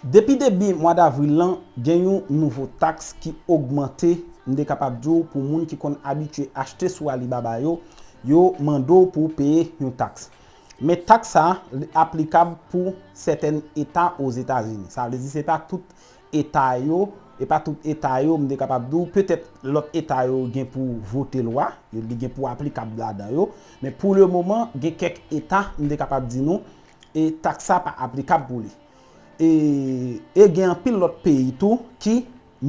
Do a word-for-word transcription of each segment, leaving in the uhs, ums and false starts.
Depi debi mwa davril lan, gen yon nouvo taks ki ogmante, m te kapab di w, pou moun ki konn abitye achte sou Alibaba yo, yo mande w pou w peye yon taks. Men taks sa a, li aplikab pou sètèn eta Ozetazini. Sa vle di se pa tout eta yo, e pa tout eta yo, m te kapab di w, petèt lòt eta yo gen pou vote lwa, yo, li gen pou aplikab ladan yo, men pou le moman, gen kèk eta, m te kapab di nou, e taks sa pa aplikab pou li. E, e gen anpil lòt peyi tou ki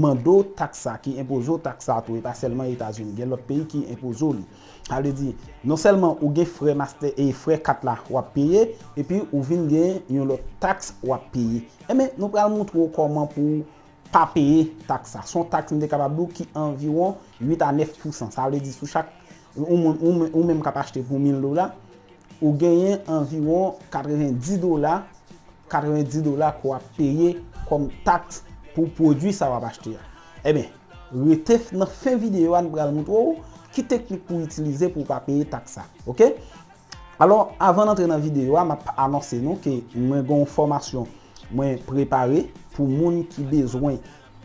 mande w taks sa, ki enpoze w taks sa tou, e pa sèlman Etazini. Gen lòt peyi ki enpoze w li. Sa vle di, non sèlman ou gen frè master e frè kat la w ap peye, epi ou vin gen yon lòt taks w ap peye. Enben, nou pral montre w kòman pou w pa peye taks sa. Se yon taks, m te kapab di w, ki anviwon uit a nèf pousan. Sa vle di, sou chak, ou, moun- ou, men- ou menm k ap achte pou mil dola, ou genyen anviwon katrevendis dola, katrevendis dola ke w ap peye kòm taks pou pwodui sa w ap achte a. Enben, rete f- nan fen videyo a, nou pral montre w ki teknik pou w itilize pou w pa peye taks sa. Oke? Alò, avan n antre nan videyo a, m ap anonse nou ke mwen gen yon fòmasyon mwen prepare pou moun ki bezwen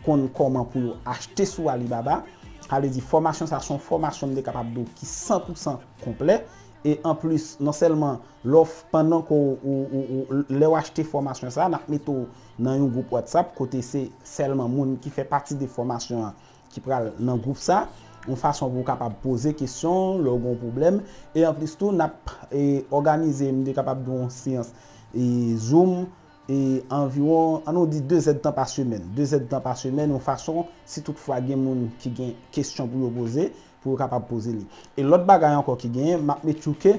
konn kòman pou yo achte sou Alibaba. Sa vle di, fòmasyon sa se yon fòmasyon m te kapab di w ki san pousan konplè. E anplis, non sèlman lè w f- pandan ke w, ou, ou, ou, lè w achte fòmasyon sa, n ap mete w nan yon gwoup WhatsApp kote se sèlman moun ki fè pati de fòmasyon an ki pral nan gwoup sa, yon fason pou w kapab poze kesyon lè w gen yon pwoblèm. E anplis tou, n ap e, òganize, m te kapab di w yon seyans e, Zoom, e, anviwon, ann nou di, de zèdtan pa semèn. De zèdtan pa semèn, yon fason, si toutfwa gen moun ki gen kesyon pou yo poze, pou yo kapab poze li. E lòt bagay ankò ki genyen, m ap make sure ke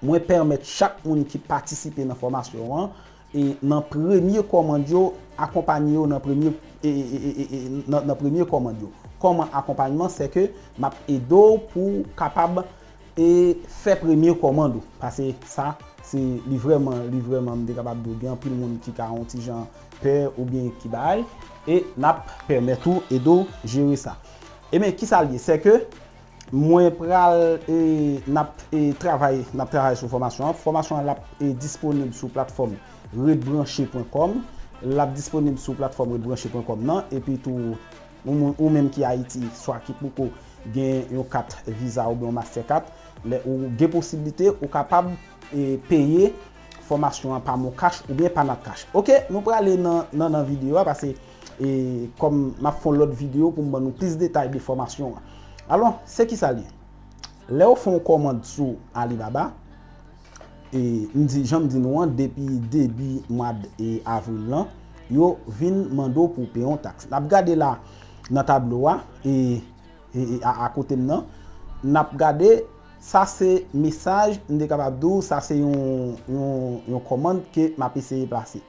mwen pèmèt chak moun ki patisipe nan fòmasyon an, e nan premye kòmand yo, akonpaye yo nan premye, e, e, e, e, e, nan, nan premye kòmand yo. Kòman akonpayman? Se ke m ap ede w pou w kapab e fè premye kòmand ou. Paske sa, se li vrèman, li vrèman, m te kapab di w, gen anpil moun ki ka yon ti jan pè oubyen ki bagay, e n ap pèmèt ou ede w jere sa. Ebyen, kisa l ye? Se ke mwen pral, e, n ap, e, travay, n ap travay sou fòmasyon an. Fòmasyon an, l ap, e, disponib sou platfòm red branche pwen kòm. L ap disponib sou platfòm red branche pwen kòm nan. Epi tou, ou, moun- ou menm ki Ayiti, swa ki poko gen yon kat Visa oubyen yon Mastercard, lè ou gen posiblite, ou kapab, e, peye fòmasyon an pa MonCash oubyen pa NatCash. Oke, nou prale nan, nan, nan videyo a, paske, e, kòm m ap fè yon lòt videyo pou m ban nou plis detay de fòmasyon an. Alò, se kisa l ye? Lè w fè yon kòmand sou Alibaba, e, m di, jan m di nou an, depi debi mwa d, e, avril lan, yo vin mande w pou w peye yon taks. N ap gade la nan tablo a, e, e, e, a, akote m nan, n ap gade, sa se mesaj, m te kapab di w, sa se yon, yon, yon kòmand ke m ap eseye plase.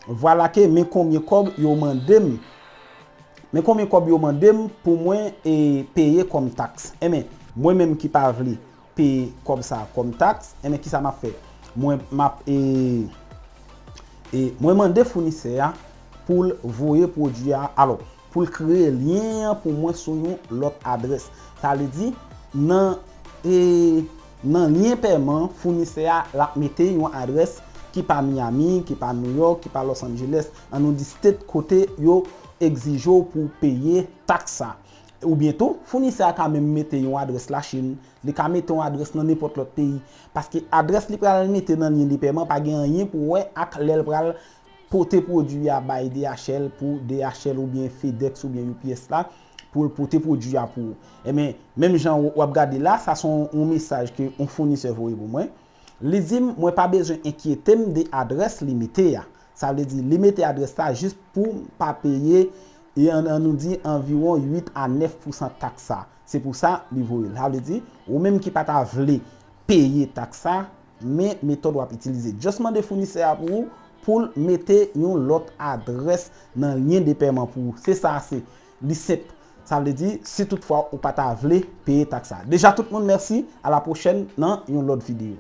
Vwala ke men konbyen kòb yo mande m. Men konbyen kòb yo mande m pou mwen, e, peye kòm taks. Enben, mwen menm ki pa vle peye kòb sa a kòm taks, enben, kisa m ap fè? Mwen, m ap, e, e, mwen mande founisè a pou l voye pwodui a, alò, pou l kreye lyen an pou mwen sou yon lòt adrès. Sa vle di, nan, e, nan lyen pèman, founisè a, l ap mete yon adrès ki pa Miami, ki pa New York, ki pa Los Angeles, ann nou di state kote yo egzije w pou w peye taks sa. Oubyen tou, founisè a ka menm mete yon adrès Lachin, li ka mete yon adrès nan nenpòt lòt peyi, paske adrès li pral mete nan lyen de pèman pa gen anyen pou wè ak lè l pral pote pwodui a bay D H L pou D H L oubyen FedEx oubyen U P S la, pou l pote pwodui a pou ou. Enben, menm jan w, w ap gade la, sa se yon, yon mesaj ke yon founisè voye pou mwen. Li di m, mwen pa bezwen enkyete m de adrès li mete a. Sa vle di, li mete adrès la jis pou m pa peye, e ann, ann nou di, anviwon uit a nèf pousan taks sa. Se pou sa, li voye l. Sa vle di, ou menm ki pa ta vle peye taks sa, men metòd w ap itilize. Just mande founisè a pou ou, pou l mete yon lòt adrès nan lyen de pèman pou ou. Se sa, se, li senp. Sa vle di, si toutfwa ou pa ta vle peye taks sa. Deja, tout moun, mèsi. A la pwochèn nan yon lòt videyo.